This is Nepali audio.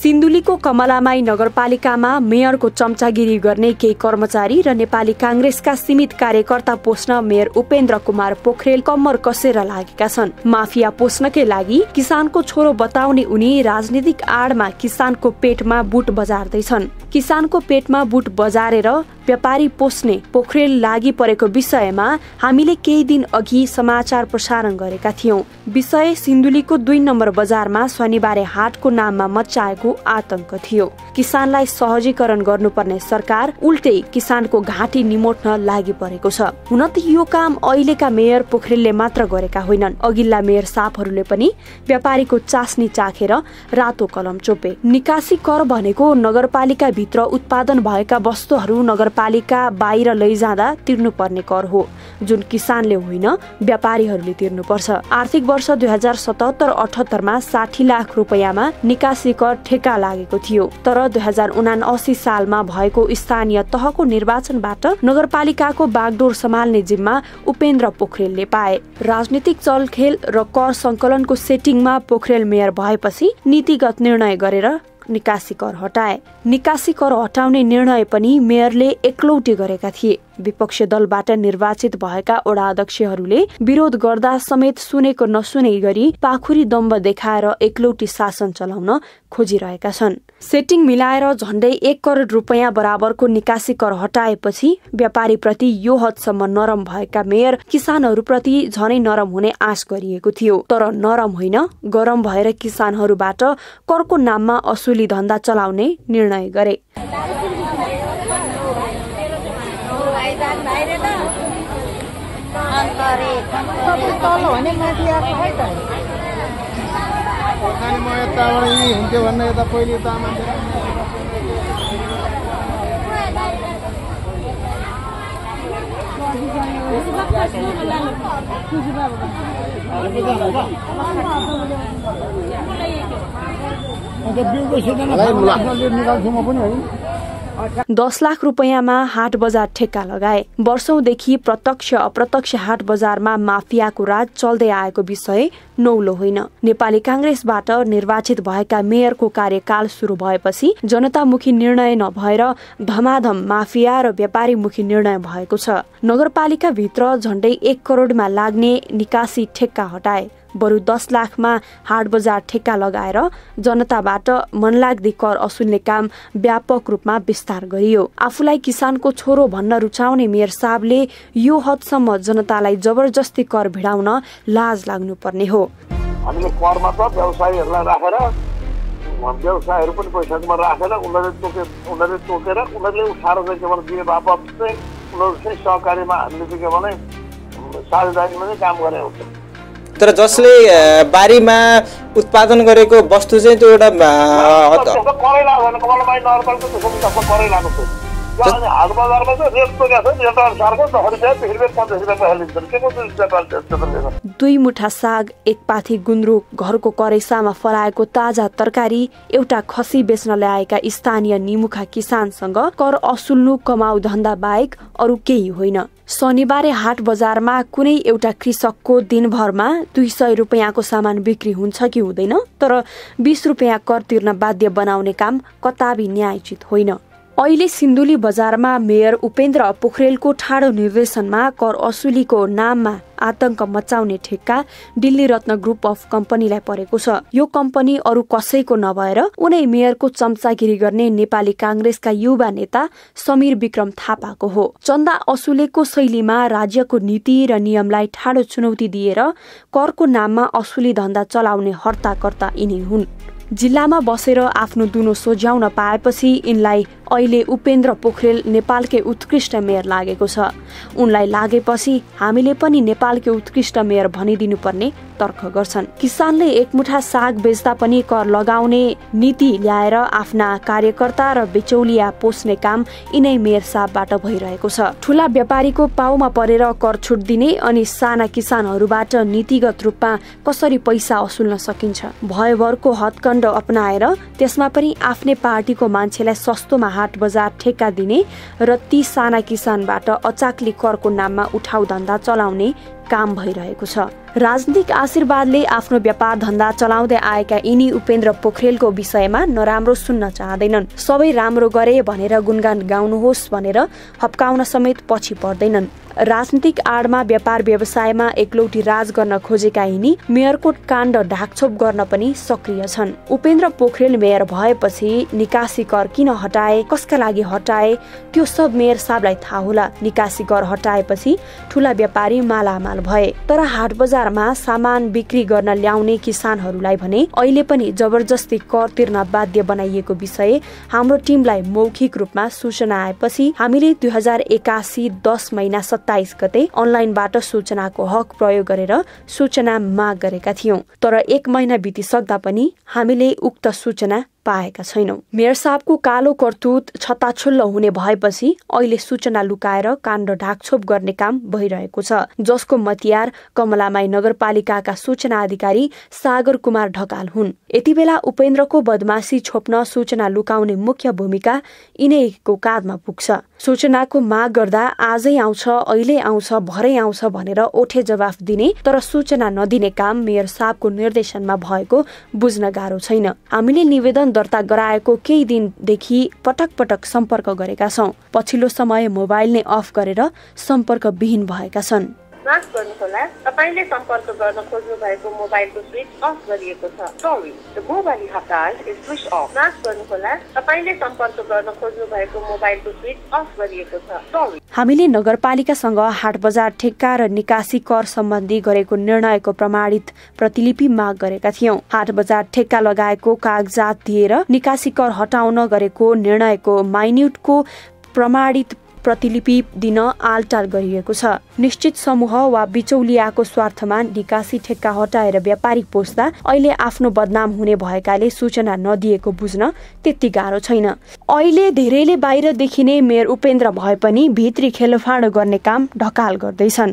सिन्धुलीको कमलामाई नगरपालिकामा मेयरको चम्चागिरी गर्ने केही कर्मचारी र नेपाली कांग्रेसका सीमित कार्यकर्ता पोस्न मेयर उपेन्द्र कुमार पोखरेल कम्मर कसेर लागेका छन्। माफिया पोस्नकै लागि किसानको छोरो बताउने उनी राजनीतिक आडमा किसानको पेटमा बुट बजार्दैछन्। किसानको पेटमा बुट बजारेर व्यापारी पोस्ने पोखरेल लागि परेको विषयमा हामीले केही दिन अघि समाचार प्रसारण गरेका थियौं। विषय सिन्धुलीको 2 नम्बर बजारमा शनिबार हाटको नाममा मच्चाएको आतंक थियो। किसानलाई सहजीकरण गर्नुपर्ने सरकार उल्टै किसानको घाँटी निमोट्न लागि परेको छ। हुन त यो काम अहिलेका मेयर पोखरेलले मात्र गरेका होइनन्। अघिल्ला मेयर साहबहरूले पनि व्यापारीको चास्नी चाखेर रातो कलम चोपे। निकासी कर भनेको नगरपालिका भित्र उत्पादन भएका वस्तुहरू नगरपालिका बाहिर लैजाँदा तिर्नुपर्ने कर हो, जुन किसानले होइन व्यापारीहरूले तिर्नुपर्छ। आर्थिक वर्ष 2077-78 मा 60 लाख रुपैयाँमा निकासी कर ठेक्का लागेको थियो। तर 2079 सालमा भएको स्थानीय तहको निर्वाचनबाट नगरपालिकाको बागडोर सम्हाल्ने जिम्मा उपेन्द्र पोखरेलले पाए। राजनीतिक चलखेल र कर संकलनको सेटिङमा पोखरेल मेयर भएपछि नीतिगत निर्णय गरेर निकासी कर हटाए। निकासी कर हटाउने निर्णय पनि मेयरले एकलौटे गरेका थिए। विपक्षी दलबाट निर्वाचित भएका वडा अध्यक्षहरूले विरोध गर्दा समेत सुनेको नसुने गरी पाखुरी दम्ब देखाएर एकलौटी शासन चलाउन खोजिरहेका छन्। सेटिङ मिलाएर झण्डै 1 करोड रुपैयाँ बराबरको निकासी कर हटाएपछि व्यापारी प्रति यो हदसम्म नरम भएका मेयर किसानहरूप्रति झनै नरम हुने आश गरिएको थियो। तर नरम होइन, गरम भएर किसानहरूबाट करको नाममा असुली धन्दा चलाउने निर्णय गरे। $10 लाख रुपैयाँमा हाट बजार ठेक्का लगाए। वर्षौंदेखि प्रत्यक्ष अप्रत्यक्ष हाट बजारमा माफियाको राज चल्दै आएको विषय नौलो होइन। नेपाली कांग्रेसबाट निर्वाचित भएका मेयरको कार्यकाल सुरु भएपछि जनतामुखी निर्णय नभएर धमाधम माफिया र व्यापारीमुखी निर्णय भएको छ। नगरपालिका भित्र झण्डै 1 करोडमा लाग्ने निकासी ठेक्का हटाए। बरु 10 लाखमा हाट बजार ठेक्का लगाएर जनताबाट मनलाग्दी कर असुल्ने काम व्यापक रूपमा विस्तार गरियो। आफूलाई किसानको छोरो भन्न रुचाउने मेयर साहबले यो हदसम्म जनतालाई जबरजस्ती कर भिडाउन लाज लाग्नुपर्ने हो। हामीले करमा त व्यवसायीहरूलाई राखेर व्यवसायहरू पनि पैसामा राखेर उनीहरूले तोकेर उनीहरूले उठाएर चाहिँ के भने दिने बापत चाहिँ उनीहरू चाहिँ सहकारीमा हामीले चाहिँ के भने साझेदारीमा चाहिँ काम गरे हुन्छ। तर जसले बारीमा उत्पादन गरेको वस्तु चाहिँ त्यो एउटा करै लाग्दैन। कमलमाई नगरपालिका त्यसको करै लाग्छ। अनि हाट बजारमा चाहिँ रेट तोकेको छ, रेट अनुसारको 10 रुपैयाँ 20 रुपैयाँ 50 रुपैयाँ पहलिन्छन्। के को 2 मुठा साग, 1 पाथी गुन्द्रुक, घरको करेसामा फलाएको ताजा तरकारी एउटा खसी बेच्न ल्याएका स्थानीय निमुखा किसानसँग कर असुल्नु कमाउ धन्दा बाहेक अरु केही होइन। शनिबारे हाट बजारमा कुनै एउटा कृषकको दिनभरमा 200 रुपैयाँको सामान बिक्री हुन्छ कि हुँदैन, तर 20 रुपैयाँ कर तिर्न बाध्य बनाउने काम कताबी न्यायोचित होइन। अहिले सिन्धुली बजारमा मेयर उपेन्द्र पोखरेलको ठाडो निर्देशनमा कर असुलीको नाममा आतंक मचाउने ठेक्का दिल्ली रत्न ग्रुप अफ कम्पनीलाई परेको छ। यो कम्पनी अरु कसैको नभएर उनै मेयरको चम्चागिरी गर्ने नेपाली कांग्रेसका युवा नेता समीर विक्रम थापाको हो। चन्दा असुलेको शैलीमा राज्यको नीति र नियमलाई ठाडो चुनौती दिएर करको नाममा असुली धन्दा चलाउने हर्ताकर्ता यिनी हुन्। जिल्लामा बसेर आफ्नो दुनो सोझ्याउन पाएपछि यिनलाई अहिले उपेन्द्र पोखरेल नेपालकै उत्कृष्ट मेयर लागेको छ। उनलाई लागेपछि हामीले पनि नेपालकै उत्कृष्ट मेयर भनिदिनु पर्ने तर्क गर्छन्। किसानले 1 मुठा साग बेच्दा पनि कर लगाउने नीति ल्याएर आफ्ना कार्यकर्ता र बिचौलिया पोस्ने काम यिनै मेयर साहबबाट भइरहेको छ। ठूला व्यापारीको पाउमा परेर कर छुट दिने अनि साना किसानहरूबाट नीतिगत रूपमा कसरी पैसा असुल्न सकिन्छ, भयभरको हदकण्ड अपनाएर त्यसमा पनि आफ्नै पार्टीको मान्छेलाई सस्तोमा हाट बजार ठेक्का दिने र ती साना किसानबाट अचाक्ली करको नाममा उठाउ धन्दा चलाउने काम भइरहेको छ। राजनीतिक आशीर्वादले आफ्नो व्यापार धन्दा चलाउँदै आएका यिनी उपेन्द्र पोखरेलको विषयमा नराम्रो सुन्न चाहँदैनन्। सबै राम्रो गरे भनेर गुणगान गाउनुहोस् भनेर हप्काउन समेत पछि पर्दैनन्। राजनीतिक आडमा व्यापार व्यवसायमा एकलौटी राज गर्न खोजेका यिनी मेयरकोट काण्ड ढाकछोप गर्न पनि सक्रिय छन्। उपेन्द्र पोखरेल मेयर भएपछि निकासी कर किन हटाए, कसका लागि हटाए, त्यो सब मेयर साहबलाई थाहा होला। निकासी कर हटाएपछि ठूला व्यापारी मालामाल भए, तर हाट बजारमा सामान बिक्री गर्न ल्याउने किसानहरूलाई भने अहिले पनि जबरजस्ती कर तिर्न बाध्य बनाइएको विषय हाम्रो टिमलाई मौखिक रूपमा सूचना आएपछि हामीले 2081 10 महिना 27 गते अनलाइनबाट सूचनाको हक प्रयोग गरेर सूचना माग गरेका थियौं। तर 1 महिना बितिसक्दा पनि हामीले उक्त सूचना पाएका छैनौं। मेयर साहबको कालो करतुत छताछुल्ल हुने भएपछि अहिले सूचना लुकाएर काण्ड ढाकछोप गर्ने काम भइरहेको छ, जसको मतियार कमलामाई नगरपालिकाका सूचना अधिकारी सागर कुमार ढकाल हुन्। यति बेला उपेन्द्रको बदमाशी छोप्न सूचना लुकाउने मुख्य भूमिका यिनैको काँधमा पुग्छ। सूचनाको माग गर्दा आजै आउँछ, अहिले आउँछ, भरै आउँछ भनेर ओठे जवाफ दिने तर सूचना नदिने काम मेयर साहबको निर्देशनमा भएको बुझ्न गाह्रो छैन। हामीले निवेदन दर्ता गराएको केही दिनदेखि पटक पटक सम्पर्क गरेका छौं। पछिल्लो समय मोबाइल नै अफ गरेर सम्पर्क विहीन भएका छन्। माफ गर्नुहोला, तपाईले सम्पर्क गर्न खोज्नु भएको मोबाइलको स्विच अफ गरिएको छ। Sorry, the mobile you have dialled is switch off. माफ गर्नुहोला, तपाईले सम्पर्क गर्न खोज्नु भएको मोबाइलको स्विच अफ गरिएको छ। सरी। हामीले नगरपालिकासँग हाट बजार ठेक्का र निकासी कर सम्बन्धी गरेको निर्णयको प्रमाणित प्रतिलिपि माग गरेका थियौं। हाट बजार ठेक्का लगाएको कागजात दिएर निकासी कर हटाउन गरेको निर्णयको माइन्युटको प्रमाणित प्रतिलिपि दिन आलटाल गरिएको छ। निश्चित समूह वा बिचौलियाको स्वार्थमा निकासी ठेक्का हटाएर व्यापारी पोस्दा अहिले आफ्नो बदनाम हुने भएकाले सूचना नदिएको बुझ्न त्यति गाह्रो छैन। अहिले धेरैले बाहिर देखिने मेयर उपेन्द्र भए पनि भित्री खेलफाड गर्ने काम ढकाल गर्दैछन्।